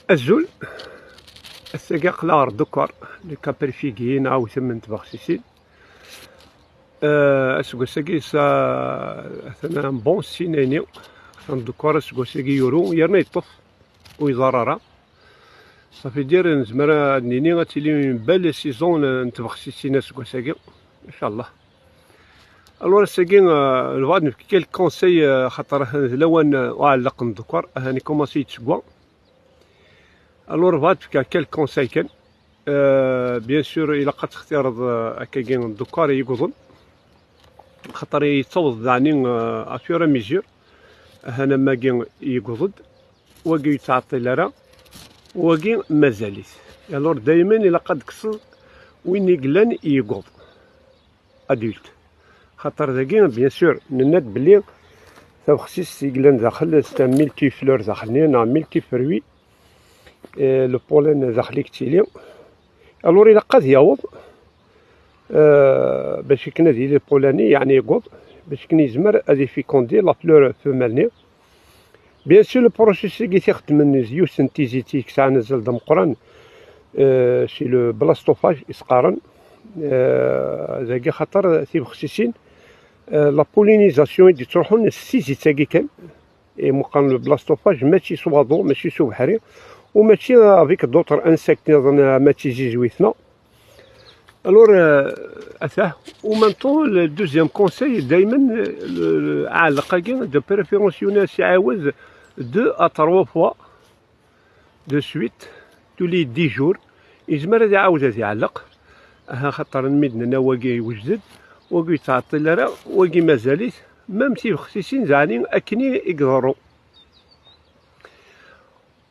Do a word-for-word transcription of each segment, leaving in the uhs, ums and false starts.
Azul. Ass-agi aql-aɣ ɣer Ddukar, les Caprifiguiers neɣ awtem n tbexsisin. Eh, aseggas-agi yesɛa atan un bon signe-agi. Atan Ddukar aseggas-agi yuru yerna yeṭṭef, ur iḍar ara. Ça veut dire nezmer ad nini ad tili une belle saison n tbexsisin aseggas-agi, inchallah. Alors ass-agi, eh, nebɣa ad nefk quelques conseils, eh, xaṭer atan d lawan, eh, uɛelleq n Ddukar, ahan ikumansi yettsegwa. Alors bɣiɣ ad fkeɣ quelques conseils kan. Euh, bien sûr ilaq ad textireḍ, euh, akkagi n Ddukar i yigḍen, xaṭer yettaweḍ daɛni, euh, à fur et à mesure. Ahan am wagi yegweḍ-d, wagi ur yettɛeṭṭil ara, wagi mazal-it. Alors daymen ilaq ad tekkseḍ win i yellan yegweḍ, adulte. Xaṭer dagi, bien sûr, nenna-d belli tabexsist i yellan daxel, c'est un multifleur daxel-nni, neɣ multifruit, eh, le pollen daxel i yettili. Alors ilaq ad yaweḍ, eh, bac akken ad yili le pollen-nni, yeɛni yewweḍ, bac akken yezmer ad ifikundi la fleur femelle-nni. Bien sûr, le processus-agi t-ixeddmen d yiwet n tizit i yesɛan azal d ameqqran, euh, c'est le blastophage i s-qqaren. Euh, dagi xaṭer tibexsisin, euh, la pollinisation i d-yettruḥun s tizit-agi kan. I meqqar le blastophage mačči s waḍu, mačči s ubeḥri, u mačči avec d'autres insectes niḍen, euh, mačči tizizwit-nneɣ. Alors, euh, atah, au même temps, le deuxième conseil, daymen, euh, le, le, aɛelleq-agi, de préférence, Yunas iɛawed deux à trois fois de suite, tous les dix jours, yezmer ad iɛawed ad iɛelleq. Aha, xaṭer mi d-nenna wagi yewjed-d, wagi ur yettɛeṭṭil ara, wagi mazal-it, même tibexsisin, zeɛni akken i, i iḍerru.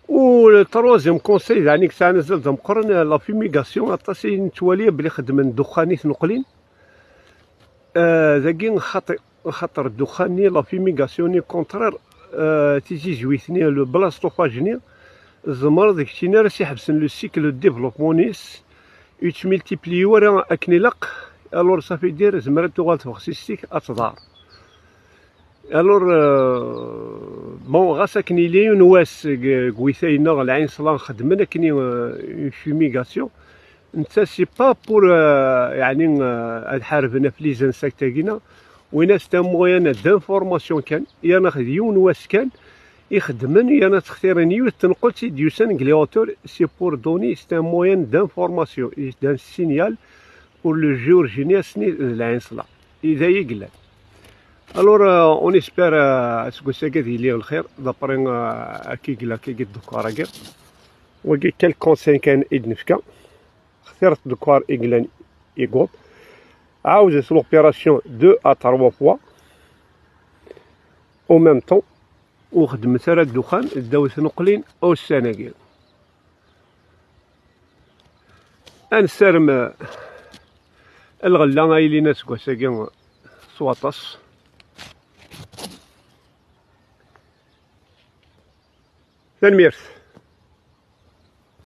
U le troisième conseil, daɛni yesɛan azal d ameqqran, la fumigation, aṭas i nettwali belli xeddmen ddexxan i tneqlin. Euh, dagi xaṭi, xaṭer ddexxan-nni, la fumigation-nni, contraire, euh, tizizwit-nni, le blastophage-nni, tzemreḍ deg tin ara s-iḥebsen le cycle de développement-is, ur yettmultipliyi ara akken ilaq, alors ça veut dire zemreḍ tuɣal tbexsist-ik ad tḍar. Alors, euh, bon, ɣas akken yella yiwen wass deg, deg witay-nneɣ Lɛin Ṣla xedmen akken, euh, une fumigation. Netta, c'est pas pour, euh, yeɛni, euh, ad ḥarben ɣef les insectes-agi-na. Winna c'est un moyen d'information kan, yerna d yiwen wass kan i xeddmen, yerna ttextiren yiwet tenqelt i d-yusan deg les hauteurs, c'est pour donner, c'est un moyen d'information, c'est un signal pour le jour génération n Lɛin Ṣla. I d aya i yellan. Alors, euh, on espère, euh, aseggas-agi ad yili lxir, d'après, euh, akken i yella, akken i d-ddukar-agi. Wagi quelques conseils kan i d-nefka. Xtiret ddukar i yellan yegweḍ. Ɛawdet l'opération deux à trois fois. Au même temps, ur xeddmet ara ddexxan ddaw tneqlin ussan-agi. Ad nessarem, eh, lɣella ay yilin aseggas-agi s waṭas. Tanemmirt.